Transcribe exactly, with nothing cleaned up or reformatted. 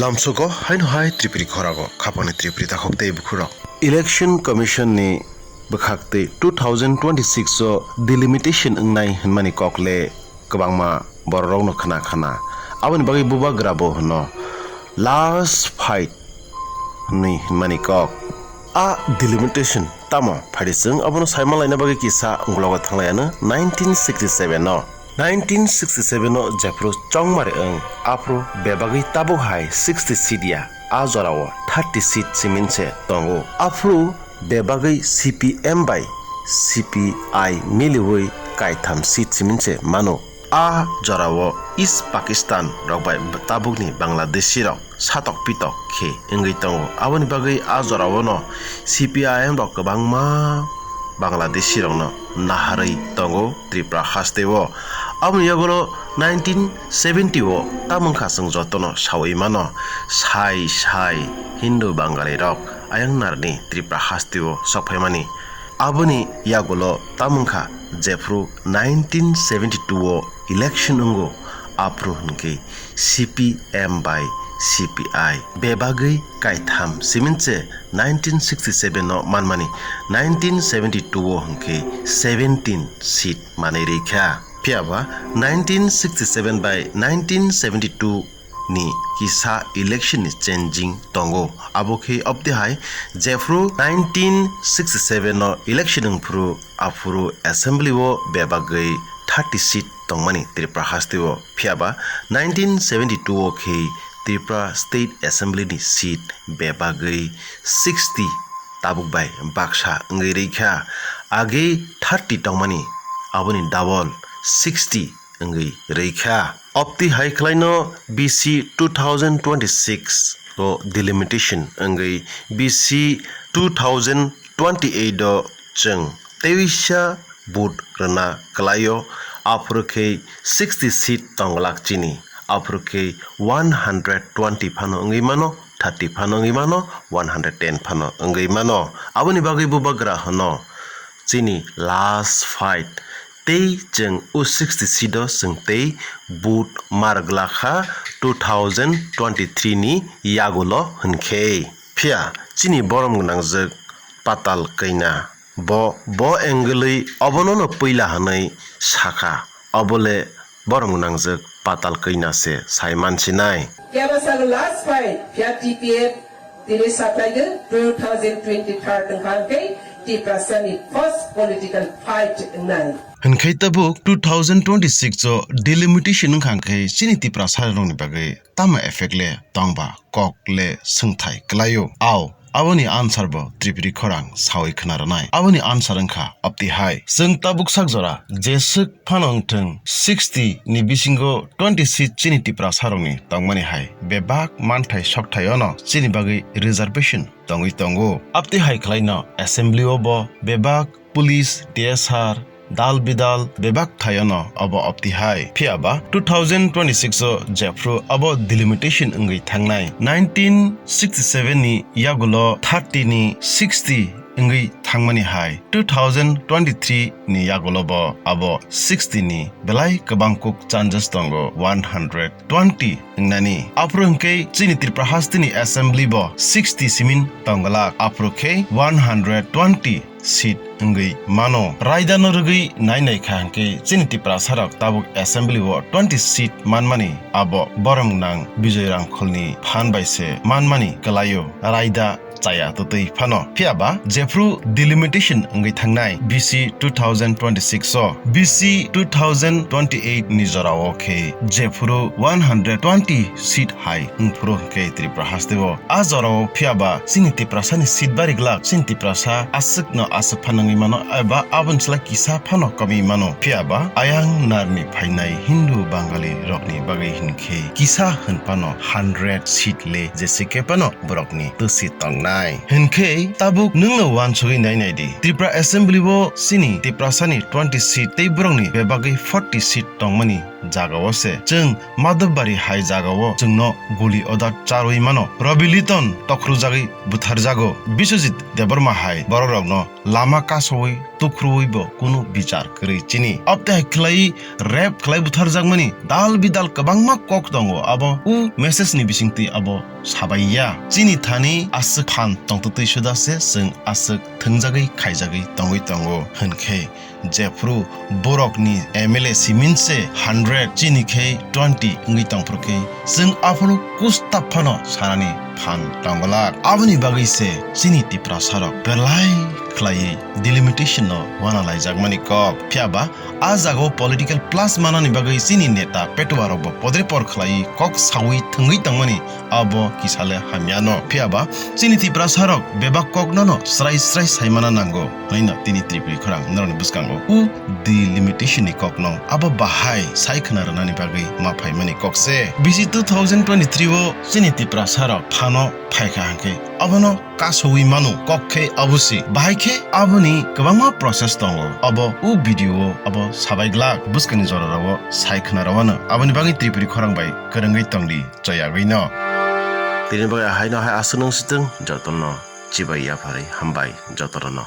Lamsogo haino hai Tripuri khorago khapangni Tripuri takhuk tei bukhurok. Election Commission ni bwkhak tei two thousand twenty-six o delimitation wngnai hwnmani kok le kwbangma bororokno khna khna. Aboni bagwi bubagra bo hwno last fight hwnwi hwnmani kok. A delimitation tamo phaidi chwng abono saima laina bagwi kisa unklogo thanglaiano nineteen sixty-seven o. Nineteen sixty-seven o jephru chongmari wng, aphru bebagwi tabuk hai sixty seat ya, a jorao thirty seat simin se tongo. Aphru bebagwi C P M bai C P I miliwi kaitham seat simin se mano. A jorao East Pakistan rok bai tabukni Bangladeshi rok satok pitok khe wngwi tongo. Aboni bagwi a jorao no C P I M rok kwbangma Bangladeshi rokno naharwi tongo Tripura hasteo. Aboni yagulo nineteen seventy o tamo wngkha chwng jotono sawi mano, sai sai Hindu Bangali rok ayang narni Tripura hasteo sokphaimani. Aboni yagulo tamo wngkha jephru nineteen seventy two o election wngo, aphru hwnkhe C P M bai C P I bebagwi kaitham simin se nineteen sixty-seven o manmani, nineteen seventy-two o hwnkhe seventeen seat manwi rwkha. Phiya ba nineteen sixty-seven bai nineteen seventy-two ni kisa election ni changing tongo. Abo khe obtwi hai jephru nineteen sixty-seven o election wngphuru aphuru assembly o bebagwi thirty seat tongmani Tripura hasteo. Phiya ba nineteen seventy-two o khe Tripura State Assembly ni seat bebagwi sixty tabuk bai baksa wngwi rwkha. Age thirty tongmani, aboni double sixty wngwi rwkha. Obtwi hai khlaino B C two thousand twenty-six o delimitation wngwi B C two thousand twenty-eight o chwng teisa vote rwna kwlaio, aphuru khe sixty seat tongglak chini, aphuru khe one hundred twenty phano wngwi mano, thirty phano wngwi mano, one hundred ten phano wngwi mano. Aboni bagwi bubagra hwno chini last fight tei chwng o sixty seat o chwng tei vote mar glakha two thousand twenty-three ni yagulo hwnkhe. Phiya chini borom gwnangjwk Patal Kaina. Bo, bo engwlwi obono no puila hwnwi sakha, obole borom gwnangjwk Patal Kaina se sai mansinai. Kebasalo last fight, phiya T P F tini saklaigwi two thousand twenty-third wngkha hwnkhe Tiprasani first political fight wngnai. Hwnkhe tabuk two thousand twenty-six o delimitation wngkha hwnkhe chini Tiprasa rokni bagwi tamo effect le tongba kok le swngthai kwlaio. Ao, aboni answer bo Tripuri khorang sawi khna rwnai. Aboni answer wngkha obtwi hai. Chwng tabuk sak jora jeswk phano wngthwng sixty ni bisingo twenty seat chini Tiprasa rokni tongmani hai bebak manthai sokthai ono chini bagwi reservation tongwi tongo. Abtwi hai khlaino assembly o bo bebak police, T S R, dal bidal bebak thaiono obo obtwi hai. Phiya ba two thousand twenty-six o jephru obo delimitation wngwi thangnai, nineteen sixty-seven ni yagulo thirty ni sixty wngwi thangmani hai, two thousand twenty-three ni yagulo bo abo sixty ni belai kwbang kuk chances tongo, one hundred twenty wngnani. Aphuru hwnkhe chini Tripura hasteni assembly bo sixty simin tongglak, aphuru khe one hundred twenty seat wngwi mano. Raida no rwgwi nai nai kha hwnkhe chini Tiprasa rok tabuk assembly o twenty seat manmani abo borom gwnang Bijoy Rangkholni phan bai se manmani kwlaio. Raida chaya twtwi phano. Phiya ba jephru delimitation wngwi thangnai B C two thousand twenty-six o, B C two thousand twenty-eight ni jorao khe jephru one hundred twenty seat hai wngphuru hwnkhe Tripura hasteo. A jorao phiya ba chini Tiprasani seat bari glak, chini Tiprasa aswkno aswk phano wngwi mano, eba aboni slai kisa phano komwi mano. Phiya ba ayang narni phainai Hindu Bangali rokni bagwi hinkhe kisa hwn phano hundred seat le jese khe phano borokni twsi tongnai. Hinkhe tabuk nwngno uansugwi nai nai di. Tripura Assembly o chini Tiprasani twenty seat tei borokni bebagwi forty seat tongmani jagao se. Chwng Madhobari hai jagao chwngno guli oda charwi mano. Rabi Liton tokrujagwi butharjago. Biswajit Debbarma hai bororokno lama kasowi tukruwi bo kunu bichar kwrwi chini. Abte hai khlai rape khlai butharjakmani dal bidal kwbangma kok tongo. Abo u message ni bisingtwi abo sabaiya. Chini thani aswk phan tongtwtwi suda se chwng aswk thwngjagwi khaijagwi tongwi tongo hwnkhe jephru borokni M L A simin se hundred chini khe twenty wngwi tongphuru khe chwng aphuru kusta phano sanani phan tongwlak. Aboni bagwi se chini Tiprasarok belai khlaiwi delimitation no wana laijakmani kok. Phiyaba a jagao political plus manani bagwi chini neta petuarokbo podre por khlaiwi kok sawi thwngwi tongmani abo kisale hamyano. Phiyaba chini Tiprasarok bebak kokno no srai srai saimana nango. Hwnwi no tini Tripuri khorang norokni bwskango u delimitation ni kokno abo bahai sai khna rwnani bagwi ma phaimani kok se. Bisi two thousand twenty-three o chini Tiprasarok phano phaikha hwnkhe abono kasowi mano kok khe abo se. Bahai khe aboni kwbangma process tongo. Abo u video o abo sabai glak bwskangni jorarao sai khna rwano. Aboni bagwi Tripuri khorang bai kwrwngwi tongdi choyagwi no. Tini bagwi ahaino hai aswk nung sitwng jotono chibai yapharwi hambai jotono.